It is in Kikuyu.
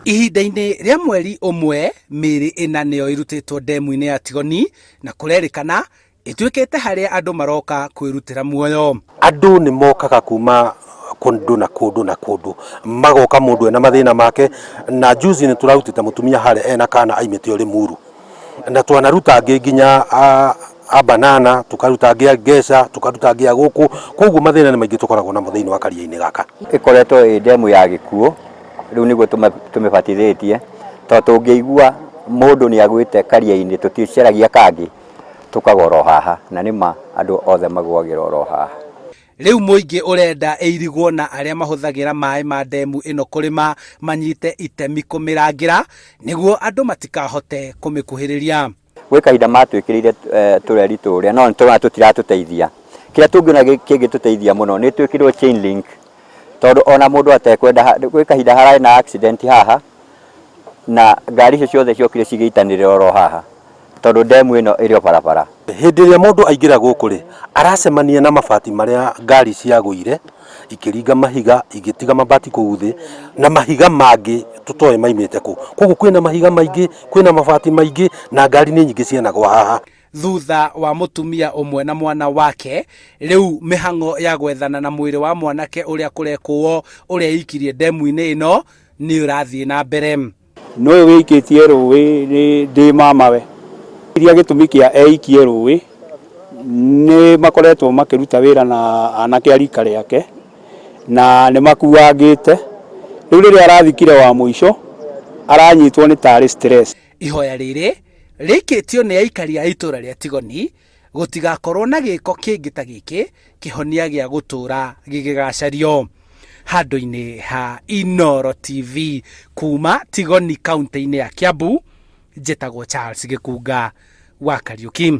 Ihinda-inĩ rĩa mweri ũmwe, mĩĩrĩ ĩna nĩyo ĩrutĩtwo ndemu-inĩ ya Tigoni na kũrerĩkana ĩtuĩkĩte harĩa andũ maroka kwĩrutĩra muoyo. Andũ nĩ mokaga kuma kũndũ na kũndũ na kũndũ, magoka mũndũ ena mathĩna make, na juzi nĩ tũrarutĩte mũtumia harĩa ena kana aimĩte o Limuru, na twanaruta angĩ nginya a, a banana, tũkaruta angĩ a Ngeca, tũkaruta angĩ a gũkũ, koguo mathĩna nĩ maingĩ tũkoragwo namo thĩinĩ wa karia-inĩ gaka. Ĩkoretwo ĩ ndemu ya gĩkuũ, rĩu nĩguo tũmĩbatithĩtie, tondũ tũngĩigua mũndũ nĩ agwĩte karia-inĩ tũticaragia kangĩ, tũkagwa oro haha, na nĩ ma andũ othe magũagĩra oro haha. Rĩu mũingĩ ũrenda ĩirigwo na arĩa mahũthagĩra maĩ ma ndemu ĩno kũrĩma manyite itemi kũmĩrangĩra nĩguo andũ matikahote kũmĩkuhĩrĩria. Gwĩ kahinda matwĩkĩrĩire tũreri tũrĩa no nĩtũrona tũtiratũteithia. Kĩrĩa tũngĩona kĩngĩtũteithia mũno nĩ twĩkĩrĩrwo chain link tondũ ona mũndũ atekwenda gwĩ kahinda hararĩ na accident haha na ngari icio ciothe ciokire cigĩitanĩrĩra oro haha tondũ ndemu ĩno ĩrĩ o barabara. Hĩndĩ ĩrĩa mũndũ aingĩra gũkũ rĩ, aracemania na mabati marĩa ngari ciagũire, ikĩringa mahiga, igĩtiga mabati kũu thĩ, na mahiga mangĩ tũtoĩ maimĩte kũ. Koguo kwĩna mahiga maingĩ, kwĩna mabati maingĩ, na ngari nĩ nyingĩ cianagwa haha. Thutha wa mũtumia ũmwe na mwana wake, rĩu mĩhang'o ya gwethana na mwĩrĩ wa mwanake ũrĩa kũrekũo ũrĩa eikirie ndemu-inĩ ĩno nĩ ũrathiĩ na mbere. Nĩ ũyũ wĩikĩtie rũĩ nĩ ndĩ mamawe. Iria gĩtũmi kĩa eikie rũĩ nĩ makoretwo makĩruta wĩra na anake a rika rĩake na nĩ makuangĩte. Rĩu rĩrĩa arathikire wa mũico aranyitwo nĩ tarĩ stress. Ihoya rĩrĩ rĩikĩtio nĩ aikari a itũra rĩa Tigoni gũtigakorwo na gĩko kĩngĩ ta gĩkĩ kĩhonia gĩa gũtũra gĩgĩgacario. Handũ-inĩ ha Inooro TV kuma Tigoni kaunti-inĩ ya Kiambu, njĩtagwo Charles Gĩkunga wa Kariuki.